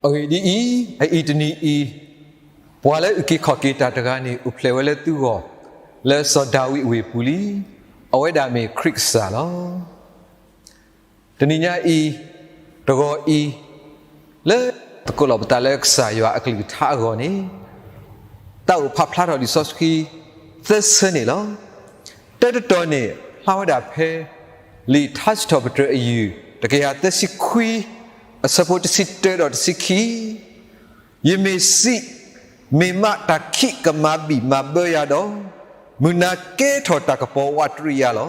အဂ့ၢ်ဒ်အံၤ, အအံၤတနံၤအံၤ, ပှၤလၢအုၣ်က့ၤခီၣ်က့ၤတၢ်တဂၤန့ၣ် အိၣ်ဖျဲၣ်ဝဲလၢသုဂီၢ်, လၢစီၤဒၤဝံးအဝ့ၢ်ပူၤလံ. အဝဲဒၣ်မ့ၢ်ခရံာ်ကစၢ်လီၤ. တနံၤညါအံၤ, တဂီၤအံၤ, လၢသကိးလီၤပသးလၢကစၢ်ယွၤအကလုၢ်ကထါအဂီၢ်န့ၣ်, တၢ်အိၣ်ဖးဖျါထီၣ်လံာ်စီဆှံသၢဆၢန့ၣ်လီၤ. တၢတတီၤန့ၣ် ဖျါဝဲဒၣ်ဖဲ လံာ်ထါစံးထီၣ်ပတြၢၤအယုၢ် တကယၤသၢဆံခွံ, အဆၢဖိတဆံတၢဒီးတဆံခံ, ယမ့ၢ်စံး, မ့ၢ်မးတၢ်ခံးကမၤဘံၣ်မၤဘၢယၤဒီး, မုၢ်နၤကဲထီၣ်တၢ်ကပီၤဝးတရံးယၤလီၤ.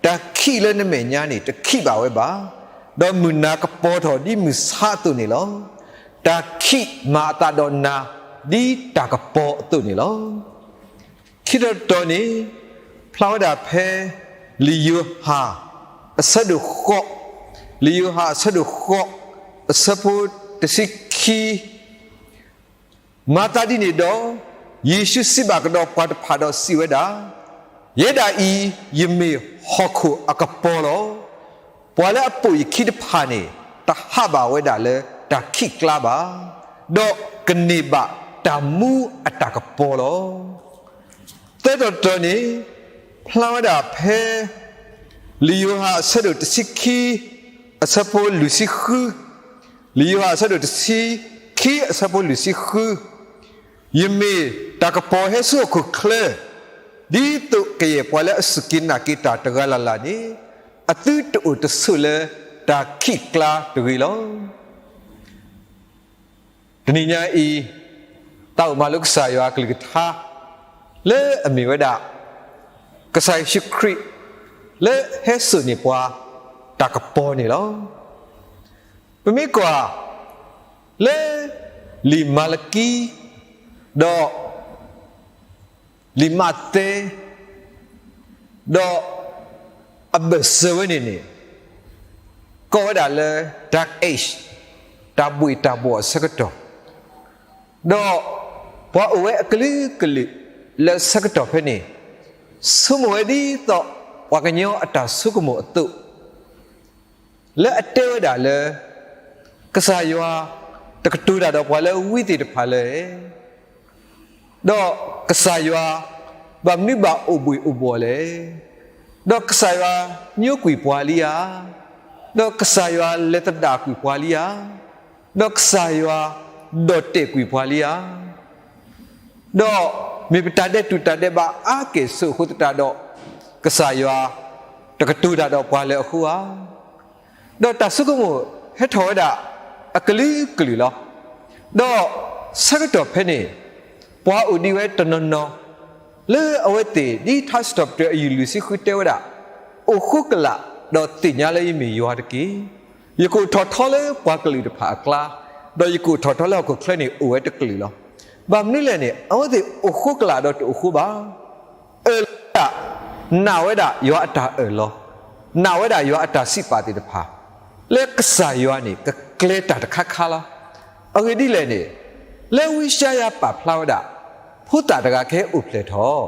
တၢ်ခံးလၢနမဲာ်ညါန့ၣ် တခံးဘၣ်ဝဲဘၣ်, ဒီးမုၢ်နၤကပီၤထီၣ်ဒ်မုၢ်ဆါအသိးန့ၣ်လီၤ. တၢ်ခံးမၤအသးဒီးနၤ ဒ်တၢ်ကပီၤအသိးန့ၣ်လီၤ. ခံတီၤတတီၤန့ၣ် ဖျါဝဲဒၣ်ဖဲ လံာ်ယိၤဟၣ် အဆၢဒိၣ်ဃိး, လံာ်ယိၤဟၣ်အဆၢဒိၣ်ဃိး, အဆၢဖိတဆံခံ, မၤသးဒ်န့ၣ်ဒီး, ယ့ၣ်ၡူးစံးဘၣ်ကဒီးပှၤတဖၣ်ဒီးစံးဝဲဒၣ်, ယဲဒၣ်အံၤ ယမ့ၢ်ဟီၣ်ခိၣ်အကပီၤလီၤ. ပှၤလၢအပိာ်ယခံတဖၣ်န့ၣ် တဟးဘၣ်ဝဲဒၣ်လၢတၢ်ခံးကျါဘၣ်, ဒီးကန့ၢ်ဘၣ်တၢ်မူအတၢ်ကပီၤလီၤ. သၢတီၤတတီၤန့ၣ် ဖျါဝဲဒၣ်ဖဲ လံာ်ယိၤဟၣ်အဆၢဒိၣ်တဆံခံ, အဆၢဖိလွံၢ်ဆံဃု, လံာ်ယိၤဟၣ်အဆၢဒိၣ်တဆံခံ အဆၢဖိလွံၢ်ဆံဃု, ယမ့ၢ်တၢ်ကပီၤဟဲဆူဟီၣ်ခိၣ်ချၢ, ဒ်သိးကယဲၢ်ပှၤလၢအစူၢ်က့ၤနာ်က့ၤတၢ်တဂၤလၢ်လၢ်န့ၣ်, အသုတအိၣ်တဆိးလၢတၢ်ခံးကျါတဂ့ၤလီၤ. တနံၤညါအံၤ, တၢ်အိၣ်မၤလိကစၢ်ယွၤအကလုၢ်ကထါ လၢအမ့ၢ်ဝဲဒၣ် ကစၢ်ယ့ၣ်ၡူးခရံာ် လၢဟဲစိာ်န့ၢ်ပှၤတၢ်ကပီၤန့ၣ်လီၤ. ပမ့ၢ်ကွၢ် လၢ လံာ်မၤလကံ ဒီး လံာ်မးသဲ ဒီးအဘၢၣ်စၢၤဝဲန့ၣ်န့ၣ် ကိးဝဲဒၣ်လၢ dark age, တၢ်ဘှ့ၣ်တၢ်ဘှီၣ်အဆၢကတီၢ်, ဒီးပှၤအိၣ်ဝဲအကလုာ်ကလုာ်လၢအဆၢကတီၢ်ဖဲန့ၣ် ဆိကမိၣ်ဝဲဒ်သိးပှၤကညီအတၢ်ဆိကမိၣ်အသိး လၢအတဲဝဲဒၣ်လၢ ကစၢ်ယွၤတကတိၤတၢ်ဒီးပှၤလၢဝံသ့ၣ်တဖၣ်လဲၣ်, ဒီးကစၢ်ယွၤ ဘၣ်မနုၤဘၣ်အိၣ်ဘှ့ၣ်အိၣ်ဘှီၣ်လဲၣ်, ဒီးကစၢ်ယွၤညိကွံာ်ပှၤလံဧါ, ဒီးကစၢ်ယွၤလဲၤသဒၣ်ကွံာ်ပှၤလံဧါ, ဒီးကစၢ်ယွၤဒီၣ်တဲာ်ကွံာ်ပှၤလံဧါ, ဒီးမ့ၢ်ပတၢ်ဒဲးတူၢ်တၢ်ဒဲးဘးအါကဲၣ်ဆိးအဃိသတးဒီး ကစၢ်ယွၤတကတိၤတၢ်ဒီးပှၤလၢအဃိဧါ. ဒီးတၢ်ဆိကမိၣ်ဟဲထီၣ်ဝဲဒၣ်အကလုာ်ကလုာ်လီၤ. ဒီးဆၢကတီၢ်ဖဲန့ၣ် ပှၤအိၣ်ဒံးဝဲတနီၤနီၤ လၢအဝဲသ့ၣ်ဒ်ထါစံးထီၣ်ပတြၢၤအယုၢ်လွံၢ်ဆံဃုတဲဝဲဒၣ်, အိၣ်ဃိကလာ်ဒီးသ့ၣ်ညါလၢယမ့ၢ်ယွၤတက့ၢ်. ယကအိၣ်ထီၣ်ထီလၢပှၤကလုာ်တဖၣ်အကျါ, ဒီးယကအိၣ်ထီၣ်ထီလၢဟီၣ်ခိၣ်ချၢန့ၣ်အိၣ်ဝဲတကလုာ်လီၤ. ဘၣ်မနုၤလဲၣ်န့ၣ် အဝဲသ့ၣ်အိၣ်ဃိကလာ်ဒီးတအိၣ်ဃိဘၣ်. အၢၣ်လီၤဝဲဒၣ်, နာ်ဝဲဒၣ်ယွၤအတၢ်အၢၣ်လီၤ, နာ်ဝဲဒၣ်ယွၤအတၢ်စံးပာ်သ့ၣ်တဖၣ်, လၢကစၢ်ယွၤန့ၣ် ကကျဲၤတၢ်တခါခါလီၤ. အဂ့ၢ်ဒ်လဲၣ်န့ၣ်, လၢဝံယၡါယၤပာ်ဖျါဝဲဒၣ်, ဖိသၣ်တဂၤကဟဲအိၣ်ဖျဲၣ်ထီၣ်,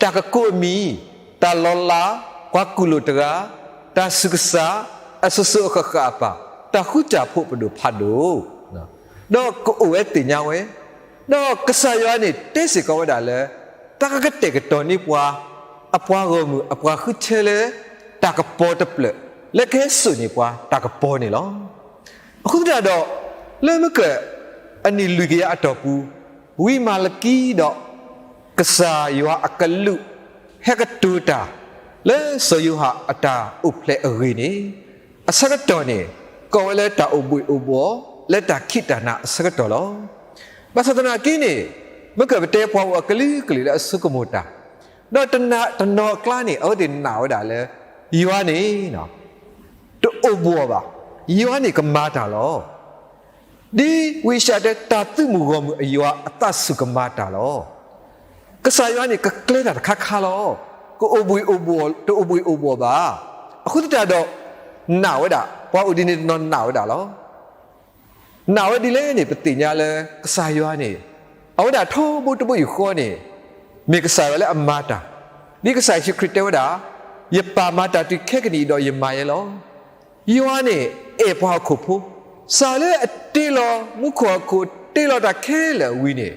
တၢ်ကကိးအမံၤ, တၢ်လီၤလး, ပှၤကူၣ်လိာ်တဂၤ, တၢ်ဆူးကစၢ်, အစိၤစိၤအဃၣ်ဃၣ်အပၢ်, တၢ်ဃူတၢ်ဖိးပဒိၣ်ဖးဒိၣ် ဒီးကအိၣ်ဝဲသ့ၣ်ညါဝဲ, ဒီးကစၢ်ယွၤန့ၣ်တဲစ့ၢ်ကီးဝဲဒၣ်လၢ တၢ်ကကတဲာ်ကတီၤန့ၢ်ပှၤ, အပှၤဂီၢ်မုၢ်အပှၤဃုထၢလၢ တၢ်ကပီၤတဖျၢၣ်, လၢကဟဲစိာ်န့ၢ်ပှၤတၢ်ကပီၤန့ၣ်လီၤ. အဃိသတးဒီး, လၢမုၢ်ကၢၢ်အနံၣ်လွံၢ်ကယၤအတီၢ်ပူၤ, ဝံမၤလကံဒီး ကစၢ်ယွၤအကလူး ဟဲကတိၤတၢ် လၢစီၤယိၤဟၣ်အတၢ်အိၣ်ဖျဲၣ်အဂ့ၢ်န့ၣ်, အဆၢကတီၢ်န့ၣ် ကိးဝဲလၢတၢ်အိၣ်ဘှံးအိၣ်ဘှီၣ် လၢတၢ်ခံးတၢ်နၤအဆၢကတီၢ်လီၤ. ဘၣ်ဆၣ်သနာ်က့န့ၣ်, မုၢ်ကၢၢ်ပတဲပှၤအိၣ်အကလုာ်ကလုာ်လၢအဆိကမိၣ်တၢ်, ဒီးတနီၤအကျါန့ၣ် အဝဲသ့ၣ်နာ်ဝဲဒၣ်လၢ ယွၤန့ၣ် တအိၣ်ဘှီၣ်ဘၣ်, ယွၤန့ၣ်ကမၤတၢ်လီၤ. ဒ်ဝံယၡါယၤတဲ တၢ်သုးမုၢ်ဂီၢ်မုၢ်အယွၤအသးဆူၣ်ကမၤတၢ်လီၤ. ကစၢ်ယွၤန့ၣ် ကကျဲၤတၢ်တခါခါလီၤ. ကအိၣ်ဘှံးအိၣ်ဘှီၣ်, တအိၣ်ဘှံးအိၣ်ဘှီၣ်ဘၣ်. အဃိသတးဒီး, နာ်ဝဲဒၣ်, ပှၤအိၣ်ဒ်န့ၣ်တနီၤနာ်ဝဲဒၣ်လီၤ. နာ်ဝဲဒ်လဲၣ်န့ၣ် ပသ့ၣ်ညါလၢကစၢ်ယွၤန့ၣ်, အဝဲဒၣ်ထီဘိတဘိယူၢ်ဃီန့ၣ်, မ့ၢ်ကစၢ်ယွၤလၢအမၤတၢ်, ဒ်ကစၢ်ယ့ၣ်ၡူးခရံာ်တဲဝဲဒၣ်, ယပၢ်မၤတၢ်တုၤခဲကနံၣ်အံၤဒီးယမၤယဲလီၤ. ယွၤန့ၣ်အဲၣ်ပှၤဟီၣ်ခိၣ်ဖိ, စးလၢအတ့လီၤမူခိၣ်ဟီၣ်ခိၣ် တ့လီၤတၢ်ခဲလၢာ်ဝံၤန့ၣ်,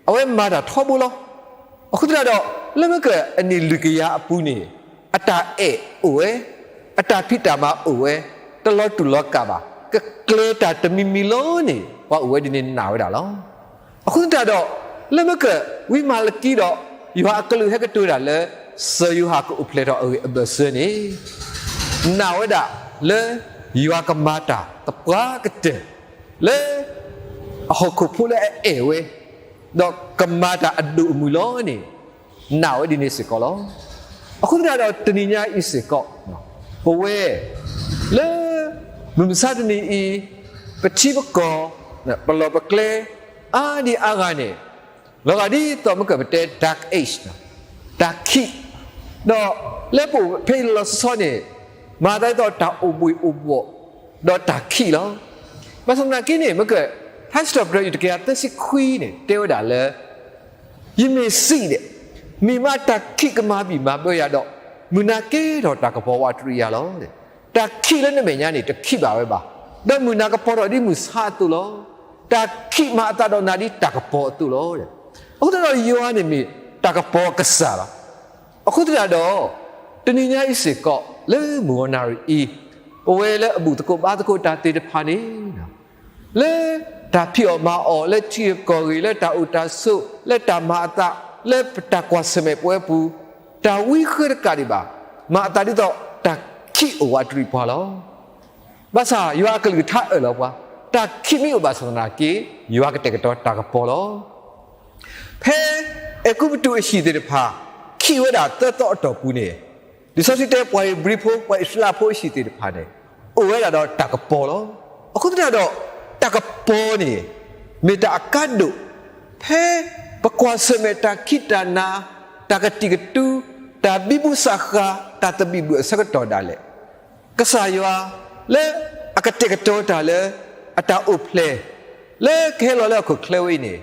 အဝဲမၤတၢ်ထီဘိလီၤ. အဃိသတးဒီး လၢမ့ၢ်ကအနံၣ်လွံၢ်ကယၤအပူၤန့ၣ်, အတၢ်အဲၣ်အိၣ်ဝဲ, အတၢ်ဖံးတၢ်မၤအိၣ်ဝဲ, တလီၤတူာ်လီၤကာ်ဘၣ်, ကကျဲၤတၢ်တမံၤမံၤလီၤန့ၣ် ပှၤအိၣ်ဝဲဒ်န့ၣ်နာ်ဝဲဒၣ်လီၤ. အဃိသတးဒီး လၢမ့ၢ်ကဝံမၤလကံဒီး ယွၤအကလူးဟဲကတိၤတၢ်လၢ စီၤယိၤဟၣ်ကအိၣ်ဖျဲၣ်ထီၣ်အဂ့ၢ်အဘၢၣ်စၢၤန့ၣ်, နာ်ဝဲဒၣ်လၢ ယွၤကမၤတၢ်သပှၢ်ကတၢၢ် လၢ အဟီၣ်ခိၣ်ဖိလၢအအဲၣ်ဝဲ, ဒီးကမၤတၢ်အဒိၣ်အမုၢ်လီၤန့ၣ် နာ်ဝဲဒ်န့ၣ်စ့ၢ်ကီးလီၤ. အဃိသတးဒီးတနံၤညါအံၤစ့ၢ်ကီး, ပဝဲ လၢ မုၢ်မဆါတနံၤအံၤ, ပထံပကီၢ်, ပလီၢ်ပကျဲ အါဒံအါဂၤန့ၣ်, လီၤဂာ်ဒ်သိးမ့ၢ်ကပတဲ dark age တၢ်ခံး, ဒီးလၢပအိၣ်ဖဲအံၤလီၤဆီဆီန့ၣ်, မၤသးဒ်သိးတၢ်အိၣ်ဘှံးအိၣ်ဘှီၣ်, ဒီးတၢ်ခံးလီၤ. ဘၣ်ဆၣ်သနာ်က့န့ၣ် မ့ၢ်က ထါစံးထီၣ်ပတြၢၤအံၤတကယၤသၢဆံခွံန့ၣ် တဲဝဲဒၣ်လၢ ယမ့ၢ်စံးဒီး, မ့ၢ်မးတၢ်ခံးကမၤဘံၣ်မၤဘၢယၤဒီး, မုၢ်နၤကဲထီၣ်တၢ်ကပီၤဝးတရံးယၤလီၤ. တၢ်ခံးလၢနမဲာ်ညါန့ၣ် တခံးဘၣ်ဝဲဘၣ်, ဒီးမုၢ်နၤကပီၤထီၣ်ဒ်မုၢ်ဆါအသိးလီၤ. တၢ်ခံးမၤအသးဒီးနၤဒ်တၢ်ကပီၤအသိးလီၤ. အဃိသတးဒီးယွၤန့ၣ်မ့ၢ်တၢ်ကပီၤအကစၢ်လီၤ. အဃိသတးဒီး တနံၤညါအံၤစ့ၢ်ကီး လၢမုၢ်ဂီၤနၣ်ရံၣ်အံၤ, ပဝဲလၢအဘူၣ်သကိးဘါသကိးတၢ်သ့ၣ်တဖၣ်န့ၣ် လၢတၢ်ဖံးအီၣ်မၤအီၣ်, လၢထံဂ့ၢ်ကီၢ်ဂ့ၢ်, လၢတၢ်အိၣ်တၢ်ဆိး, လၢတၢ်မၤအသး, လၢပတၢ်ကွၢ်ဆၢၣ်မဲာ်ပဝဲပူၤ, တၢ်ဝံဃၢတကးဒံးဘၣ်, မၤအသးဒ်သိးတၢ်ခံးအိၣ်ဝးတရံးပှၤလီၤ. ဘၣ်ဆၣ်ယွၤအကလုၢ်ကထါအၢၣ်လီၤပှၤ, တၢ်ခံးမ့ၢ်အိၣ်ဘၣ်ဆၣ်သနာ်က့, ယွၤကတဲာ်ကတီၤတၢ်ကပီၤလီၤ. ဖဲအဲၤကူပတူးအဟံၣ်သ့ၣ်တဖၣ် ခံးဝဲဒၣ်သၢသီအတီၢ်ပူၤန့ၣ်, လံာ်စီဆှံတဲပှၤဧ့ၤဘြံၤဖိ, ပှၤအံၣ်စရ့လးဖိအဟံၣ်သ့ၣ်တဖၣ်န့ၣ်, အိၣ်ဝဲဒၣ်ဒီးတၢ်ကပီၤလီၤ. အဃိသတးဒီး တၢ်ကပီၤန့ၣ် မ့ၢ်တၢ်အကါဒိၣ်, ဖဲပကွၢ်ဆၢၣ်မဲာ်တၢ်ခံးတၢ်နၤ, တၢ်ကတံာ်ကတူ, တၢ်ဘံဘူစးဃာ်, တၢ်သဘံၣ်ဘုၣ်အဆၢကတီၢ်ဒၣ်လဲာ် ကစၢ်ယွၤလၢအကတဲာ်ကတီၤတၢ်လၢအတၢ်အိၣ်ဖျဲၣ် လၢကဟဲလီၤလၢဟီၣ်ခိၣ်ချၢဝဲအံၤန့ၣ်,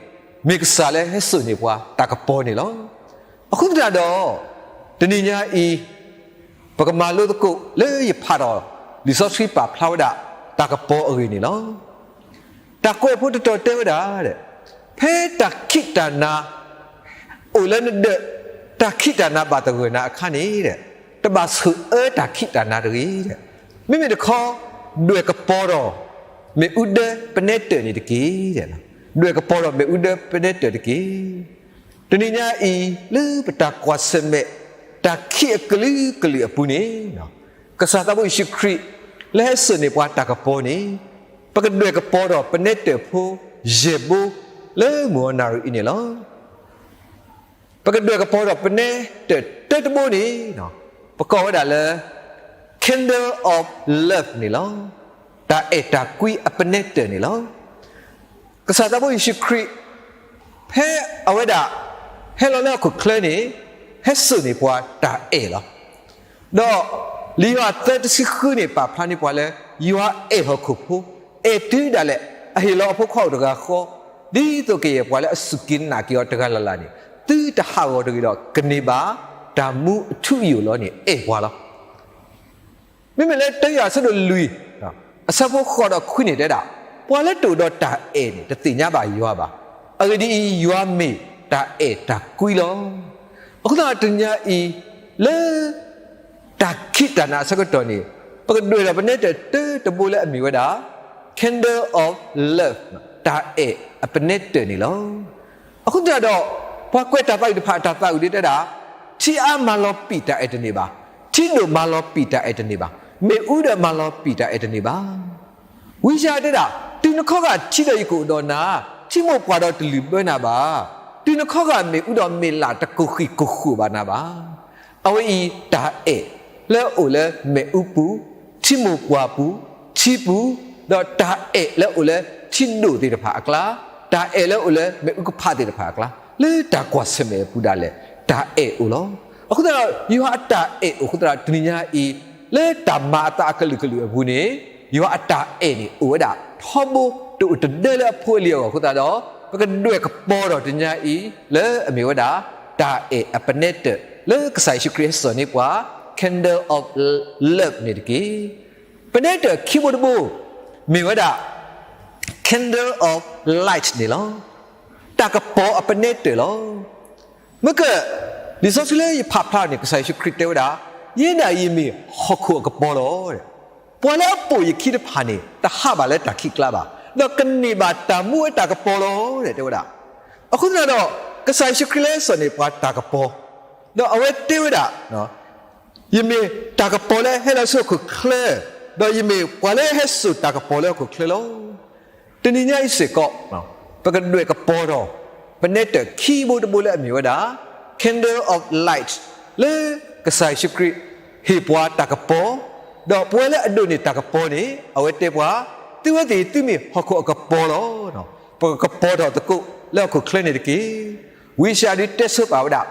မ့ၢ်ကစၢ်လၢဟဲစိာ်န့ၢ်ပှၤတၢ်ကပီၤန့ၣ်လီၤ. အဃိသတးဒီး တနံၤညါအံၤ ပကမၤလိသကိးလၢယဖးဒီး လံာ်စီဆှံပာ်ဖျါဝဲဒၣ်တၢ်ကပီၤအဂ့ၢ်န့ၣ်လီၤ. တၢ်ကွဲးဖိတတီၤတဲဝဲဒၣ်, ဖဲတၢ်ခံးတၢ်နၤ အိၣ်လၢနဒၢး, တၢ်ခံးတၢ်နၤဘၣ်သဂၢၢ်နၤအခါန့ၣ်, တဘၣ်ဆိၣ်အၢတၢ်ခံးတၢ်နၤတဂ့ၤ. မ့မ့ၢ်တခီ, ဒွဲၣ်ကပီၤဒီး မ့ၣ်အူဒၢပနဲတၢၢ်န့ၣ်တက့ၢ်. ဒွဲၣ်ကပီၤဒီးမ့ၣ်အူဒၢပနဲတၢၢ်တက့ၢ်. တနံၤညါအံၤ လၢပတၢ်ကွၢ်ဆၢၣ်မဲာ် တၢ်ခံးအကလုာ်ကလုာ်အပူၤန့ၣ်, ကစၢ်သးဘိယ့ၣ်ၡူးခရံာ် လၢဟဲစိာ်န့ၢ်ပှၤတၢ်ကပီၤန့ၣ်, ပကဒွဲၣ်ကပီၤဒီးပနဲတၢၢ်ဖိ ယဲၢ်ဘိ လၢမုၢ်ဂီၤနၣ်ရံၣ်အံၤန့ၣ်လီၤ. ပကဒွဲၣ်ကပီၤဒီးပနဲတၢၢ်တၢတဘိန့ၣ်, ပကိးဝဲဒၣ်လၢ candle of love န့ၣ်လီၤ. တၢ်အဲၣ်တၢ်ကွံအပနဲတၢၢ်န့ၣ်လီၤ. ကစၢ်သးဘိယ့ၣ်ၡူးခရံာ် ဖဲအဝဲဒၣ် ဟဲလီၤလၢဟီၣ်ခိၣ်ချၢန့ၣ်, ဟဲစိာ်န့ၢ်ပှၤတၢ်အဲၣ်လီၤ. ဒီးလံာ်ယိၤဟၣ်သၢတဆံဃုန့ၣ် ပာ်ဖျါန့ၢ်ပှၤလၢ ယွၤအဲၣ်ဟီၣ်ခိၣ်ဖိ, အဲၣ်တုၤဒၣ်လဲာ် အဟ့ၣ်လီၤအဖိခွါအိၣ်တဂၤဃီ, ဒ်သိးကယဲၢ်ပှၤလၢအစူၢ်က့ၤနာ်က့ၤအီၤတဂၤလၢ်လၢ်န့ၣ်, သုတဟးဂီၤတဂ့ၤဒီးကန့ၢ်ဘၣ် တၢ်မူအထူအယိာ်လီၤန့ၣ် အဲၣ်ပှၤလီၤ. မ့မ့ၢ်လၢတၢယွၤအဆၢဒိၣ်လွံၢ် အဆၢဖိဃိးဒီးခွံန့ၣ်တဲဒၣ်, ပှၤလၢတအိၣ်ဒီးတၢ်အဲၣ်န့ၣ် တသ့ၣ်ညါဘၣ်ယွၤဘၣ်. အဂ့ၢ်ဒ်အံၤ, ယွၤမ့ၢ်တၢ်အဲၣ်တၢ်ကွံလီၤ. အဃိသတးတနံၤညါအံၤ လၢ တၢ်ခံးတၢ်နၤအဆၢကတီၢ်န့ၣ်, ပကဒွဲၣ်ဒီးပနဲတၢၢ်တၢတဘိလၢအမ့ၢ်ဝဲဒၣ် candle of love တၢ်အဲၣ်အပနဲတၢၢ်န့ၣ်လီၤ. အဃိသတးဒီး ပှၤကွဲးတၢ်သးဝံၣ်တဖၣ်အတၢ်သးဝံၣ်ဒ်တဲဒၣ်, ထံအါမၤလီၤပံာ်တၢ်အဲၣ်တန့ၢ်ဘၣ်, ထံဒိၣ်မၤလီၤပံာ်တၢ်အဲၣ်တန့ၢ်ဘၣ်, မ့ၣ်အူဒီးမၤလီၤပံာ်တၢ်အဲၣ်တန့ၢ်ဘၣ်. ဝံယၢ်တဲဒၣ်, တုၤနခီဂာ်ထံဒီးယကအိၣ်ဒီးနၤ, ထံမိၢ်ပှၢ်ဒီးတလုၢ်ဘၢနၤဘၣ်. တုၤနခီဂာ်မ့ၣ်အူဒီးမ့ၣ်လၣ်တကိၢ်ဃံးကိၢ်ဃိၣ်ဘၣ်နၤဘၣ်. အဝဲအံၤတၢ်အဲၣ်လၢအအိၣ်လၢမ့ၣ်အူပူၤ, ထံမိၢ်ပှၢ်ပူၤ, ထံပူၤ, ဒီးတၢ်အဲၣ်လၢအအိၣ်လၢထံဒိၣ်သ့ၣ်တဖၣ်အကျါ, တၢ်အဲၣ်လၢအအိၣ်လၢမ့ၣ်အူကဖးသ့ၣ်တဖၣ်အကျါ, လၢတၢ်ကွၢ်ဆၢၣ်မဲာ်အပူၤဒၣ်လဲာ် တၢ်အဲၣ်အိၣ်လီၤ. အဃိသတးဒီး ယွၤအတၢ်အဲၣ်အိၣ်အဃိသတးဒီး တနံၤညါအံၤ လၢတၢ်မၤအသးအကလုာ်ကလုာ်အပူၤန့ၣ်, ယွၤအတၢ်အဲၣ်န့ၣ်အိၣ်ဝဲဒၣ်ထီဘိတအိၣ်တဒၢလၢအဖိအလံၤအဂီၢ်အဃိသတးဒီး, ပကဒွဲၣ်ကပီၤဒီးတနံၤညါအံၤ လၢအမ့ၢ်ဝဲဒၣ် တၢ်အဲၣ်အပနဲတၢၢ် လၢကစၢ်ယ့ၣ်ၡူးခရံာ်ဟဲစိာ်န့ၢ်ပှၤ candle of love န့ၣ်တက့ၢ်. ပနဲတၢၢ်ခံဘိတဘိ မ့ၢ်ဝဲဒၣ် candle of light န့ၣ်လီၤ. တၢ်ကပီၤအပနဲတၢၢ်လီၤ. မ့ၢ်က, လံာ်စီဆှံလၢယဖးဖျါန့ၣ် ကစၢ်ယ့ၣ်ၡူးခရံာ်တဲဝဲဒၣ်, ယဲဒၣ်အံၤမ့ၢ်ဟီၣ်ခိၣ်အကပီၤလီၤ. ပှၤလၢအပိာ်ယခံတဖၣ်န့ၣ် တဟးဘၣ်လၢတၢ်ခံးကျါဘၣ်, ဒီးကန့ၢ်ဘၣ်တၢ်မူဝဲတၢ်ကပီၤလီၤ တဲဝဲဒၣ်. အဃိသတးဒီး, ကစၢ်ယ့ၣ်ၡူးခရံာ်လၢဟဲစိာ်န့ၢ်ပှၤတၢ်ကပီၤ, ဒီးအဝဲတဲဝဲဒၣ် ယမ့ၢ်တၢ်ကပီၤလၢဟဲလီၤဆူဟီၣ်ခိၣ်ချၢ, ဒီးယမ့ၢ်ပှၤလၢဟဲစိာ်တၢ်ကပီၤလၢဟီၣ်ခိၣ်ချၢလီၤ. တနံၤညါအံၤစ့ၢ်ကီး, ပကဒွဲၣ်ကပီၤဒီး ပနဲတၢၢ်ခံဘိတဘိလၢအမ့ၢ်ဝဲဒၣ် candle of light လၢကစၢ်ယ့ၣ်ၡူးခရံာ် ဟ့ၣ်ပှၤတၢ်ကပီၤ, ဒီးပဝဲလၢအဒိးန့ၢ်တၢ်ကပီၤန့ၣ် အဝဲတဲပှၤ, သုဝဲသ့ၣ်သုမ့ၢ်ဟီၣ်ခိၣ်အကပီၤလီၤ. ပကကပီၤထီၣ်သကိးလၢဟီၣ်ခိၣ်ချၢန့ၣ်တက့ၢ်. ဝံယၡါယၤဒုးတဲဆိပာ်ဝဲဒၣ်,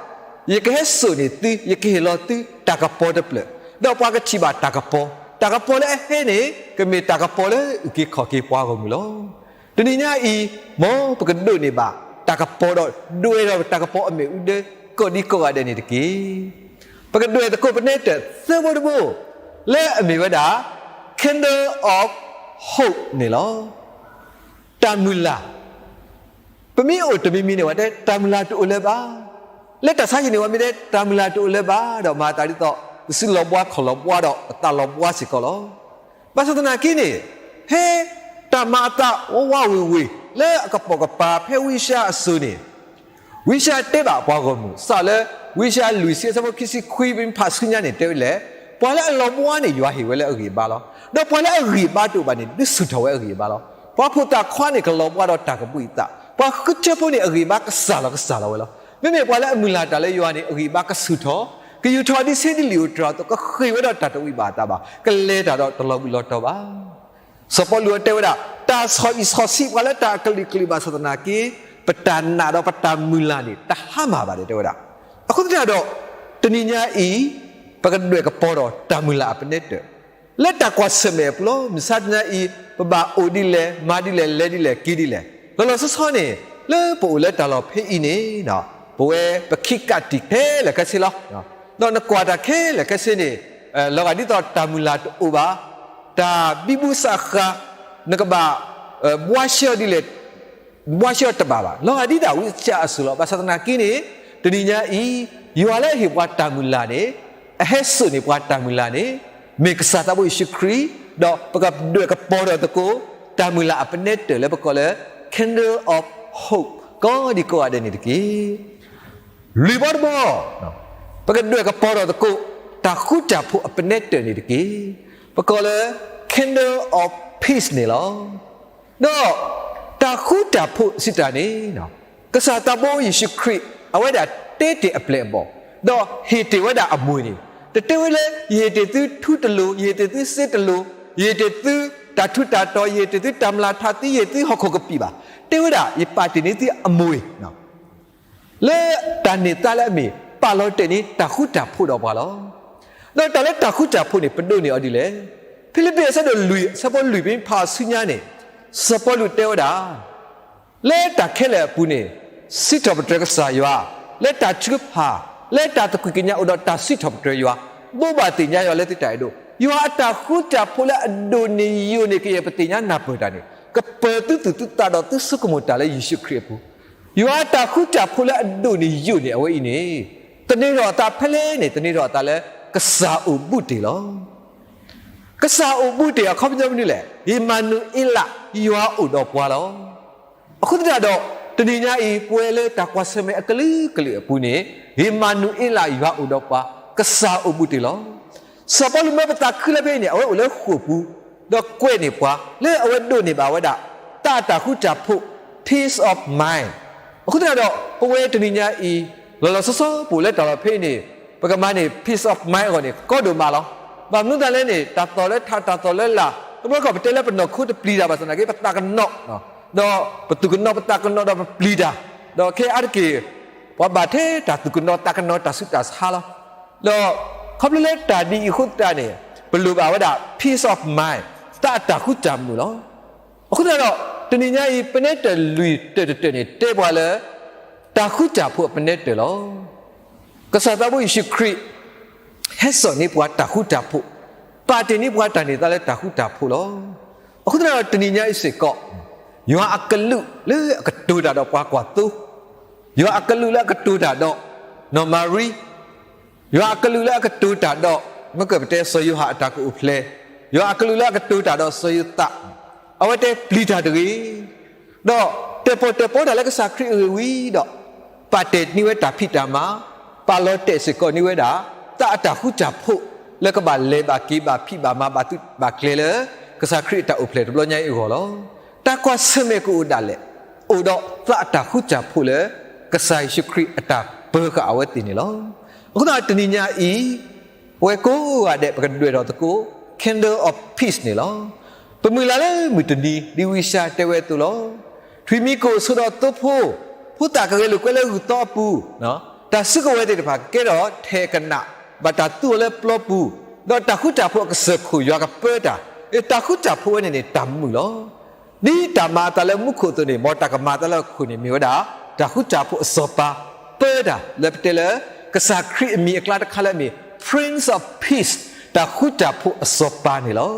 ယကဟဲစိာ်န့ၢ်သု, ယကဟ့ၣ်လီၤသုတၢ်ကပီၤတဖျၢၣ်, ဒီးပှၤကထံၣ်ဘၣ်တၢ်ကပီၤ, တၢ်ကပီၤလၢအဟဲန့ၣ် ကမ့ၢ်တၢ်ကပီၤလၢအုၣ်က့ၤခီၣ်က့ၤပှၤဂီၢ်မုၢ်လီၤ. တနံၤညါအံၤ, မ်ပကဒိးန့ၢ်ဘၣ်တၢ်ကပီၤဒီးဒွဲၣ်ဒီးတၢ်ကပီၤအမ့ၣ်အူဒၢ ကိးဒံကိးဂၤဒဲးန့ၣ်တက့ၢ်. ပကဒွဲၣ်သကိးပနဲတၢၢ်သၢဘိတဘိ လၢအမ့ၢ်ဝဲဒၣ် candle of hope န့ၣ်လီၤ. တၢ်မုၢ်လၢ်, ပမ့ၢ်အိၣ်တမံၤမံၤန့ၣ် ပှၤတဲတၢ်မုၢ်လၢ်တအိၣ်လၢၤဘၣ်. လၢတၢ်ဆါဟံၣ်န့ၣ် ပှၤမ့ၢ်တဲတၢ်မုၢ်လၢ်တအိၣ်လၢၤဘၣ်ဒီး မၤအသးဒ်သိး ပစုလီၤဘှါခီၣ်လီၤဘှါဒီးပသးလီၤဘှါစ့ၢ်ကီးလီၤ. ဘၣ်ဆၣ်သနာ်က့န့ၣ်, ဖဲတၢ်မၤအသးဝးဝးဝ့ၤဝ့ၤ လၢအကပိာ်ကပၤဖဲဝံယၡါယၤအစိၤန့ၣ် ဝံယၡါယၤတဲဘၣ်ပှၤဂီၢ်မုၢ် စးလၢဝံယၡါယၤလွံၢ်ဆံအဆၢဖိခံဆံခွံ ပမ့ၢ်ဖးဆူညါန့ၣ် တဲဝဲလဲၣ်, ပှၤလၢအလီၤဘှါန့ၣ် ယွၤဟ့ၣ်ဝဲလၢအဂံၢ်အဘါလီၤ. ဒီးပှၤလၢအဂံၢ်အဘါတအိၣ်ဘၣ်န့ၣ် ဒုးဆူၣ်ထီၣ်ဝဲအဂံၢ်အဘါလီၤ. ပှၤဖိသၣ်ခွါန့ၣ် ကလီၤဘှါဒီးတၢ်ကဘူၣ်အသး, ပှၤဃုထၢဖိန့ၣ် အဂံၢ်အဘါကစၢ်လီၤကစၢ်လီၤဝဲလီၤ. မ့မ့ၢ်ပှၤလၢအမုၢ်လၢ်တၢ်လၢယွၤန့ၣ် အဂံၢ်အဘါကဆူၣ်ထီၣ်, ကယူၢ်ထီၣ်ဒ်ဆ့ဒ်လံာ်ဧိၤတြၤအသိး, ကဃ့ၢ်ဝဲဒီးတၢ်တဝံၣ်ဘၣ်အသးဘၣ်, ကလဲၤတၢ်ဒီးတလီၤဘှံးလီၤတီၤဘၣ်. စီၤပီလူးတဲဝဲဒၣ်, တၢ်ဆီၣ်အံၣ်ဆီၣ်ဆံးပှၤလၢတၢ်အကလုာ်ကလုာ်ဘၣ်ဆၣ်သနာ်က့, ပတၢ်နာ်ဒီးပတၢ်မုၢ်လၢ်န့ၣ် တဟါမၢ်ဘၣ်ဒီး တဲဝဲဒၣ်. အဃိသတးဒီး, တနံၤညါအံၤ, ပကဒွဲၣ်ကပီၤဒီးတၢ်မုၢ်လၢ်အပနဲတၢၢ် လၢတၢ်ကွၢ်ဆၢၣ်မဲာ်အပူၤလီၤ. မုၢ်ဆါတနံၤညါအံၤ, ပဘၣ်အိၣ်ဒ်လဲၣ်, မၤဒ်လဲၣ်, လဲၤဒ်လဲၣ်, က့ၤဒ်လဲၣ်. လီၤလီၤဆီဆီန့ၣ်, လၢပအိၣ်လၢတၢ်လီၢ်ဖဲအံၤန့ၣ်, ပဝဲပခံကးတံာ်ခဲလၢာ်ခဲဆ့လီၤ. ဒီးနကွၢ်တၢ်ခဲလၢာ်ခဲဆ့န့ၣ်, လီၤဂာ်ဒ်သိးတၢ်မုၢ်လၢ်တအိၣ်ဘၣ်, တၢ်ဘံဘူစးဃာ်, နကဘၣ်, ဘှါရှဲအီၤဒ်လဲၣ်, ဘှါရှဲအီၤတဘၣ်ဘၣ်. လီၤဂာ်ဒ်တၢ်ဝံစးအစိၤလီၤ. ဘၣ်ဆၣ်သနာ်က့န့ၣ်, တနံၤညါအံၤ, ယွၤလၢအဟ့ၣ်ပှၤတၢ်မုၢ်လၢ်န့ၣ်, အဟဲစိာ်န့ၢ်ပှၤတၢ်မုၢ်လၢ်န့ၣ်, မ့ၢ်ကစၢ်သးဘိယ့ၣ်ၡူးခရံာ်, ဒီးပကဒွဲၣ်ကပီၤထီၣ်သကိး, တၢ်မုၢ်လၢ်အပနဲတၢၢ်လၢပကိးလၢ candle of hope ကိးဒံကိးဂၤဒဲးန့ၣ်တက့ၢ်. လွံၢ်ဘီတဘီ, ပကဒွဲၣ်ကပီၤထီၣ်သကိး, တၢ်ဃူတၢ်ဖိးအပနဲတၢၢ်န့ၣ်တက့ၢ်. ပကိးလၢ candle of peace န့ၣ်လီၤ. ဒီးတၢ်ဃူတၢ်ဖိးစံးတၢ်န့ၣ်, ကစၢ်သးဘိယ့ၣ်ၡူးခရံာ် အဝဲဒၣ်တဲတ့ၢ်အပျဲၢ်အဘီၣ်, ဒီးဟ့ၣ်တ့ၢ်ဝဲဒၣ်အမှံၤန့ၣ်, တတဲဝဲလၢ ယဟ့ၣ်တ့ၢ်သုထူတလိၤ, ယဟ့ၣ်တ့ၢ်သုစ့တလိၤ, ယဟ့ၣ်တ့ၢ်သုတၢ်ထူးတၢ်တီၤ, ယဟ့ၣ်တ့ၢ်သုတၢ်မျၢ်ထါသံ, ယဟ့ၣ်သုဟီၣ်ခိၣ်ကပံာ်ဘၣ်. တဲဝဲဒၣ် ယပာ်တ့ၢ်န့ၢ်သုအမှံၤ လၢတၢ်န့ၢ်သါလၢအမ့ၢ် ပာ်လီၤတဲာ်န့ၢ်တၢ်ဃူတၢ်ဖိးဒီးပှၤလီၤ. ဒီးတၢ်လၢတၢ်ဃူတၢ်ဖိးန့ၣ် ပဒိးန့ၢ်အီၤဒ်လဲၣ်. ဖံလံးပံးအဆၢဒိၣ်လွံၢ် အဆၢဖိလွံၢ် ပမ့ၢ်ဖးဆူညါန့ၣ်, စီၤပီလူးတဲဝဲဒၣ်, လၢတၢ်ခဲလၢာ်အပူၤန့ၣ်, စံးထီၣ်ပတြၢၤကစၢ်ယွၤ, လၢတၢ်ထုကဖၣ်, လၢတၢ်သကွံာ်ကညးအိၣ်ဒီးတၢ်စံးထီၣ်ပတြၢၤယွၤ, ဘိးဘၣ်သ့ၣ်ညါယွၤလၢသုတၢ်အဲၣ်ဒိး, ယွၤအတၢ်ဃူတၢ်ဖိးလၢအဒိၣ်န့ၢ်ယိာ်န့ၢ်ကယဲၢ်ပသ့ၣ်ညါနၢ်ပၢၢ်တၢ်န့ၣ်, ကပၢၤသုသူၣ်သုသးဒီးသုဆိကမိၣ်တၢ်လၢယ့ၣ်ၡူးခရံာ်အပူၤ, ယွၤအတၢ်ဃူတၢ်ဖိးလၢအဒိၣ်န့ၢ်ယိာ်န့ၢ်အဝဲအံၤန့ၣ်, သန့ၤထီၣ်အသးဖဲလဲၣ်န့ၣ် သန့ၤထီၣ်အသးလၢ ကစၢ်အိၣ်ဘူးတ့ၢ်လီၤ. ကစၢ်အိၣ်ဘူးတ့ၢ်အခီပညီမနုၤလဲၣ်. အၤမနူၤအ့လး, ယွၤအိၣ်ဒီးပှၤလီၤ. အဃိသတးဒီး, တနံၤညါအံၤ ပဝဲလၢတၢ်ကွၢ်ဆၢၣ်မဲာ်အကလုာ်ကလုာ်အပူၤန့ၣ်, အၤမနူၤအ့လး ယွၤအိၣ်ဒီးပှၤ, ကစၢ်အိၣ်ဘူးတ့ၢ်လီၤ. စီၤပီလူးမၢပသးခုလၢဖဲအံၤန့ၣ် အဝဲအိၣ်လၢဃိာ်ပူၤ, ဒီးကွဲးန့ၢ်ပှၤ လၢအဝဲဒိးန့ၢ်ဘၣ်ဝဲဒၣ် သးအတၢ်ဃူတၢ်ဖိး, peace of mind. အဃိသတးဒီး, ပဝဲတနံၤညါအံၤ, လီၤလီၤဆီဆီပအိၣ်လၢတၢ်လီၢ်ဖဲအံၤန့ၣ်, ပကမၤန့ၢ် peace of mind အဂီၢ်န့ၣ် ကီဒိၣ်မးလီၤ. ဘၣ်မနုၤသတးလဲၣ်န့ၣ်, တၢ်သီၣ်လၢထး တၢ်သီၣ်လၢလာ်, တဘျီခီၣ်ပတဲလၢပနီၢ်ခိတပျံၤတၢ်ဘၣ်ဆၣ်သနာ်က့ ပသးကနီၤ, ဒီးပသူၣ်ကနီၤပသးကနီၤဒီးပပျံၤတၢ်, ဒီးခဲအံၤတက့ၢ်, ပှၤဘၣ်ထဲတၢ်သူၣ်ကနီၤသးကနီၤတၢ်ဆူးတၢ်ဆါလီၤ. ဒီးခီဖျိလၢတၢ်ဒ်အံၤအဃိသတးန့ၣ်, ပလိၣ်ဘၣ်ဝဲဒၣ် peace of mind, သးအတၢ်ဃူတၢ်မုာ်လီၤ. အဃိသတးဒီး, တနံၤညါအံၤ ပနဲတၢၢ်လွံၢ်တၢၢ်တတၢၢ်န့ၣ် တဲပှၤလၢ တၢ်ဃူတၢ်ဖိးအပနဲတၢၢ်လီၤ. ကစၢ်သးဘိယ့ၣ်ၡူးခရံာ် ဟဲစိာ်န့ၢ်ပှၤတၢ်ဃူတၢ်ဖိး, ပာ်တ့ၢ်န့ၢ်ပှၤတၢ်န့ၢ်သါလၢတၢ်ဃူတၢ်ဖိးလီၤ. အဃိသတးဒီးတနံၤညါအံၤစ့ၢ်ကီး, ယွၤအကလူးလၢအကတိၤတၢ်ဒီးပှၤကွၢ်သိ, ယွၤအကလူးလၢအကတိၤတၢ်ဒီး နီၢ်မၤရံ, ယွၤအကလူးလၢအကတိၤတၢ်ဒီး မ့ၢ်ကပတဲစီၤယိၤဟၣ်အတၢ်ကအိၣ်ဖျဲၣ်, ယွၤအကလူးလၢအကတိၤတၢ်ဒီးစီၤယိၤသး, အဝဲတဲပျံၤတၢ်တဂ့ၤ ဒီးတဲပီတဲပီတၢ်လၢကစၢ်ခရံာ်အဂ့ၢ်ဝံၤဒီး ပာ်တဲာ်န့ၢ်ဝဲတၢ်ဖံးတၢ်မၤ, ပာ်လီၤတဲာ်စ့ၢ်ကီးန့ၢ်ဝဲဒၣ် သးအတၢ်ဃူတၢ်ဖိး လၢကဘၣ်လဲၤဘၣ်က့ၤဘၣ်ဖံးဘၣ်မၤဘၣ်သုးဘၣ်ကျဲၤလၢ ကစၢ်ခရံာ်အတၢ်အိၣ်ဖျဲၣ်တဘျီညါအံၤအဂီၢ်လီၤ. တၢ်ကွၢ်ဆၢၣ်မဲာ်ကအိၣ်ဒၣ်လဲာ်, အိၣ်ဒီးသးအတၢ်ဃူတၢ်ဖိးလၢ ကစၢ်ယ့ၣ်ၡူးခရံာ်အတၢ်ပၢဃာ်အဝဲသ့ၣ်န့ၣ်လီၤ. အဃိသတးတနံၤညါအံၤ ပဝဲကိးဂၤဒဲးပကဒွဲၣ်ထီၣ်သကိး candle of peace န့ၣ်လီၤ. ပမုၢ်လၢ်လၢမုၢ်တနံၤ ဒ်ဝံယၡါယၤတဲဝဲအသိးလီၤ. ထွံၣ်မံၤကိၣ်ဆိးဒီးသိဖိ, ဖိသၣ်ကရၢလိာ်ကွဲလၢဂုၢ်သီအပူၤ, တၢ်စုကဝဲၤသ့ၣ်တဖၣ်ကကဲထီၣ်ထဲကနၣ်, ဘၣ်တၢ်သူအီၤလၢပျီပူၤ, ဒီးတၢ်ဃူတၢ်ဖိးအကစၢၢ်ခိၣ်ယွၤကပၢတၢ်, တၢ်ဃူတၢ်ဖိးဝဲန့ၣ်န့ၣ် တၢ်မုာ်လီၤ. ဒ်တၢ်မၤအသးလၢမူခိၣ်အသိးန့ၣ် မ်တၢ်ကမၤအသးလၢဟီၣ်ခိၣ်န့ၣ် မ့ၢ်ဝဲဒၣ် တၢ်ဃူတၢ်ဖိးအစီၤပၤ ပၢတၢ်လၢပတဲလၢ ကစၢ်ခရံာ်အမံၤအကျါတခါလၢအမ့ၢ် Prince of Peace တၢ်ဃူတၢ်ဖိးအစီၤပၤန့ၣ်လီၤ.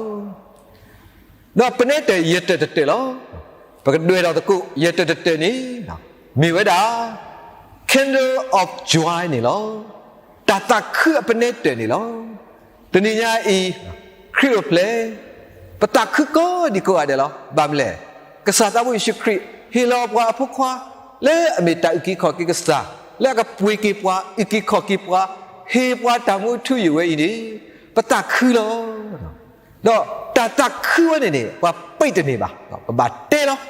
ဒီးပနဲတၢၢ်ယဲၢ်တၢၢ်တတၢၢ်လီၤ. ပကဒွဲၣ်ထီၣ်သကိး ယဲၢ်တၢၢ်တတၢၢ်န့ၣ် မ့ၢ်ဝဲဒၣ် candle of joy န့ၣ်လီၤ. တၢ်သးခုအပနဲတၢၢ်န့ၣ်လီၤ. တနံၤညါအံၤ ခရံာ်အိၣ်ဖျဲၣ် ပသးခုကိးဒံကိးဂၤဒဲးလီၤ. ဘၣ်မနုၤလဲၣ်, ကစၢ်သးဘိယ့ၣ်ၡူးခရံာ် ဟ့ၣ်လီၤပှၤအဖိခွါ လၢအမ့ၢ်တၢ်အုၣ်က့ၤခီၣ်က့ၤကစၢ်, လၢအကပှ့ၤက့ၤပှၤ အုၣ်က့ၤခီၣ်က့ၤပှၤ, ဟ့ၣ်ပှၤတၢ်မူအထူအယိာ်ဝဲအံၤန့ၣ် ပသးခုလီၤ. ဒီးတၢ်သးခုဝဲန့ၣ်န့ၣ် ပှၤပံးတန့ၢ်ဘၣ်, ပဘၣ်တဲလီၤ.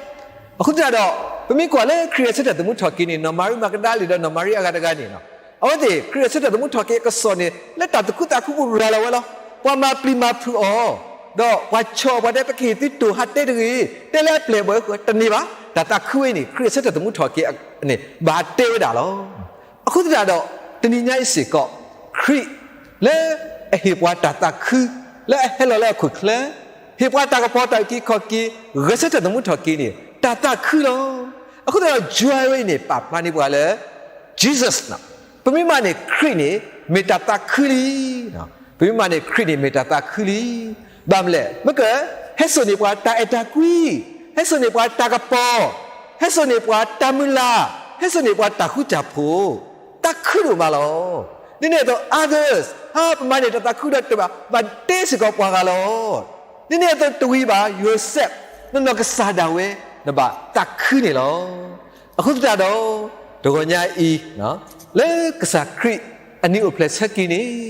အဃိသတးဒီး ပမ့ၢ်ကွၢ်လၢခရံာ်ဂဲၤဆၢထၢၣ်သမူထီၣ်က့ၤန့ၣ် နီၢ်မၤရံမၤကဒၤလံဒီးနီၢ်မၤရံအဂၤတဂၤန့ၣ် အဝဲသ့ၣ် ခရံာ်ဂဲၤဆၢထၢၣ်သမူထီၣ်က့ၤအကစီၣ်န့ၣ် လၢတၢ်သူၣ်ခုသးခုပူၤရၤလီၤဝဲလီၤ. ပှၤမၤပျံၤမၤဖုးအီၤ, ဒီးပှၤဆီၣ်အီၤ ပှၤတဲ ပကဟ့ၣ်သုတိၢ်ဟးတဲတဂ့ၤ, တဲလၢအပျဲၢ်အဘီၣ်အဃိ တန့ၢ်ဘၣ်. တၢ်သးခုဝဲန့ၣ် ခရံာ်ဂဲၤဆၢထၢၣ်သမူထီၣ်က့ၤန့ၣ် ဘၣ်တဲဝဲဒၣ်လီၤ. အဃိသတးဒီး တနံၤညါအံၤစ့ၢ်ကီး ခရံာ် လၢအဟ့ၣ်ပှၤတၢ်သးခု လၢအဟဲလီၤလၢဟီၣ်ခိၣ်ချၢ, ဟ့ၣ်ပှၤတၢ်ကပီၤတၢ်အုၣ်က့ၤခီၣ်က့ၤ, ဂဲၤဆၢထၢၣ်သမူထီၣ်က့ၤန့ၣ် တၢ်သးခုလီၤ. အဃိသတးဒီး joy ဝဲအံၤန့ၣ် ပာ်ဖျါန့ၢ်ပှၤလၢ Jesus န့ၣ်, ပမ့ၢ်မၤန့ၢ်ခရံာ်န့ၣ် မ့ၢ်တၢ်သးခုလံ. ပမ့ၢ်မၤန့ၢ်ခရံာ်န့ၣ် မ့ၢ်တၢ်သးခုလံ. ဘၣ်မနုၤလဲၣ်, မ့ၢ်က ဟဲစိာ်န့ၢ်ပှၤတၢ်အဲၣ်တၢ်ကွံ, ဟဲစိာ်န့ၢ်ပှၤတၢ်ကပီၤ, ဟဲစိာ်န့ၢ်ပှၤတၢ်မုၢ်လၢ်, ဟဲစိာ်န့ၢ်ပှၤတၢ်ဃူတၢ်ဖိး, သးခုဒိၣ်မးလီၤ. ဒ်န့ၣ်အသိး others, ဟါ ပမၤန့ၢ်တၢ်သးခုဒီးတဘၣ်, ဘၣ်တဲစ့ၢ်ကီးပှၤဂၤလီၤ. ဒ်န့ၣ်အသိးတဝံၤဘၣ် Joseph, နနီၢ်ကစၢ်ဒၣ်ဝဲ နဘၣ်သးခုန့ၣ်လီၤ. အဃိသတးဒီး တဂီၤညါအံၤ လၢကစၢ်ခရံာ်အနံၤအိၣ်ဖျဲၣ်ဆၢက့ၤန့ၣ်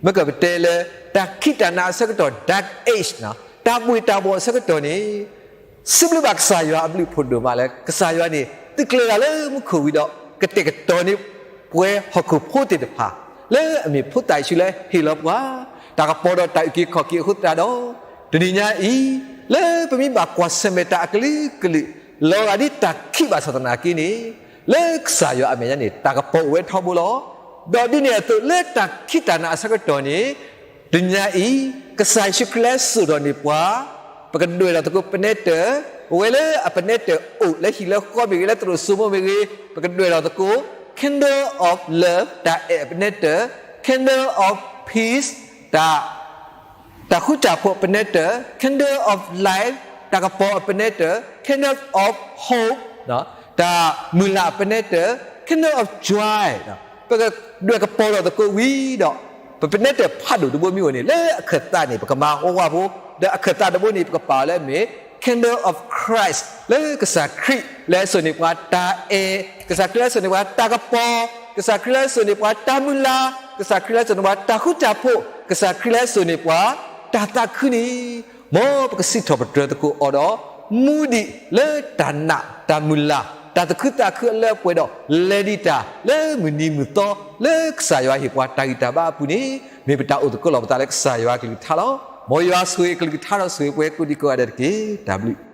မ့ၢ်ကပတဲလၢ တၢ်ခံးတၢ်နးအဆၢကတီၢ် dark age, တၢ်ဘှ့ၣ်တၢ်ဘှီၣ်အဆၢကတီၢ်န့ၣ် စံးဘျုးဘၣ်ကစၢ်ယွၤအဘျုးအဖှိၣ်ဒိၣ်မးလၢ ကစၢ်ယွၤန့ၣ် သုးကျဲၤတၢ်လၢမူခိၣ်ဝံၤဒီး ကတဲာ်ကတီၤန့ၢ်ပှၤဟီၣ်ခိၣ်ဖိသ့ၣ်တဖၣ် လၢအမ့ၢ်ဖိသၣ်ယ့ၣ်ၡူးလၢဟ့ၣ်လီၤပှၤ တၢ်ကပီၤဒီးတၢ်အုၣ်က့ၤခီၣ်က့ၤအဃိသတးဒီး တနံၤညါအံၤ လၢပမ့ၢ်ဘၣ်ကွၢ်ဆၢၣ်မဲာ်တၢ်အကလုာ်ကလုာ် လီၤဂာ်ဒ်တၢ်ခံးဘၣ်ဆၣ်သနာ်က့န့ၣ် လၢကစၢ်ယွၤအမဲာ်ညါန့ၣ် တၢ်ကပီၤအိၣ်ဝဲထီဘိလီၤ. ဒီးဒ်န့ၣ်အသိးလၢတၢ်ခံးတၢ်နးအဆၢကတီၢ်န့ၣ် တနံၤညါအံၤ ကစၢ်ယ့ၣ်ၡူးခရံာ်လၢစိာ်ထီၣ်န့ၢ်ပှၤ ပကဒွဲၣ်ထီၣ်သကိးပနဲတၢၢ်, ပဝဲလၢအပနဲတၢၢ်အိၣ်လၢဟံၣ်လၢဃီမ့ၢ်ဂ့ၤ လၢသရိာ်စိမိၢ်မ့ၢ်ဂ့ၤ ပကဒွဲၣ်ထီၣ်သကိး candle of love တၢ်အဲၣ်အပနဲတၢၢ်, candle of peace တၢ် တၢ်ဃူတၢ်ဖိးအပနဲတၢၢ်, candle of life တၢ်ကပီၤအပနဲတၢၢ်, candle of hope တၢ်မုၢ်လၢ်အပနဲတၢၢ်, candle of joy ပကဒွဲၣ်ကပီၤထီၣ်သကိးဝံၤဒီး ပပနဲတၢၢ်ဖးဒိၣ်တဘိမ့ၢ်အိၣ်န့ၣ် လၢအခၢၣ်သးန့ၣ် ပကမၤဝါဝါဖိ, ဒီးအခၢၣ်သးတဘိန့ၣ် ပကပာ်အီၤလၢအမ့ၢ် candle of Christ လၢကစၢ်ခရံာ်လၢအစိာ်န့ၢ်ပှၤတၢ်အဲၣ်, ကစၢ်ခရံာ်လၢအစိာ်န့ၢ်ပှၤတၢ်ကပီၤ, ကစၢ်ခရံာ်လၢအစိာ်န့ၢ်ပှၤတၢ်မုၢ်လၢ်, ကစၢ်ခရံာ်လၢအစိာ်န့ၢ်ပှၤတၢ်ဃူတၢ်ဖိး, ကစၢ်ခရံာ်လၢအစိာ်န့ၢ်ပှၤတၢ်သးခုန့ၣ် မ်ပကစံးထီၣ်ပတြၢၤသကိးအီၤဒီး မူဒံးလၢတၢ်နာ်တၢ်မုၢ်လၢ် တၢ်သူၣ်ခုသးခုအလၢအပှဲၤဒီး လဲၤဒံးတၢ်လၢမုၢ်နံၤမုၢ်သီ လၢကစၢ်ယွၤဟ့ၣ်ပှၤတၢ်ဂံၢ်တၢ်ဘါအပူၤန့ၣ် မ့ၢ်ပတၢ်အိၣ်သကိးလီၤပသးလၢကစၢ်ယွၤအကလုၢ်ကထါလီၤ. မ်ယွၤဆိၣ်ဂ့ၤအကလုၢ်ကထါဒီးဆိၣ်ဂ့ၤပှၤကိးဒံကိးဂၤဒဲးတက့ၢ်. တၢ်ဘျုး